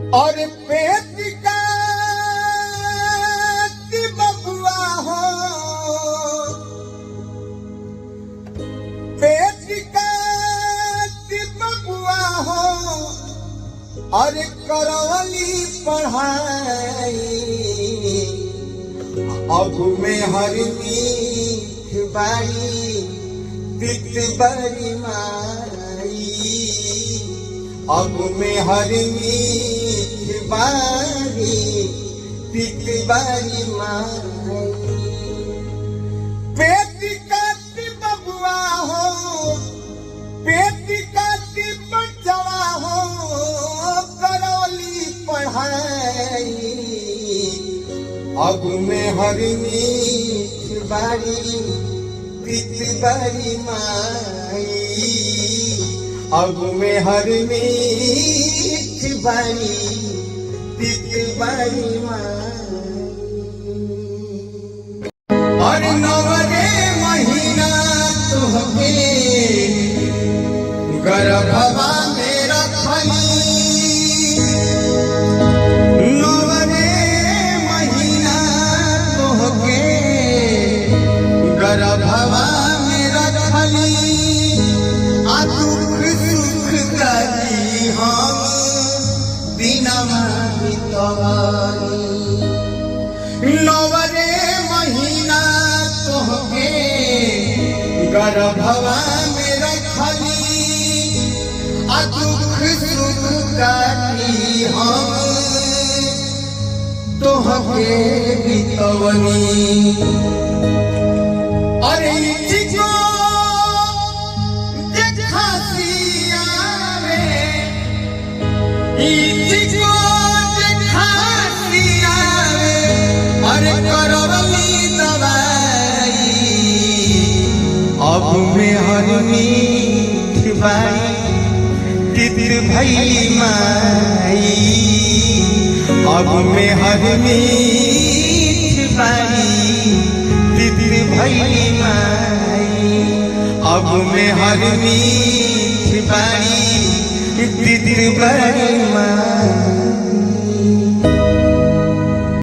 और पेट काटी बबुआ हो, पेट काटी बबुआ हो, और करवली पढ़ाई। अब में हर मीठ बारी तित बरी माई, अब में हर मीठ बारी तित बरी माई। पेट काटी बबुआ हो, पेट काटी बचवा हो, करौली पढ़ाई। अब में हर मीठ बारी तित बरी माई, अब में हर मीठ बारी तित बरी माई। और नवरे महीना तुहके गर्भवा में रखली, नवरे महीना तोहके गर्भवा में रखली। आ दुख सुख करी हम दिनमा बितवली। नवरे महीना तोहके गर्भवा में रखली, आ दुख सुख काटी हम तोहके बितवनी। अरे इचिको जे खांसी आवे, इचिको जे खांसी आवे, अरे करवली दवाई। अब में हर मीठ बारी तित भैली माई, अब में हर मीठ बारी तित भैली माई, अब में हर मीठ बारी तित बरी माई।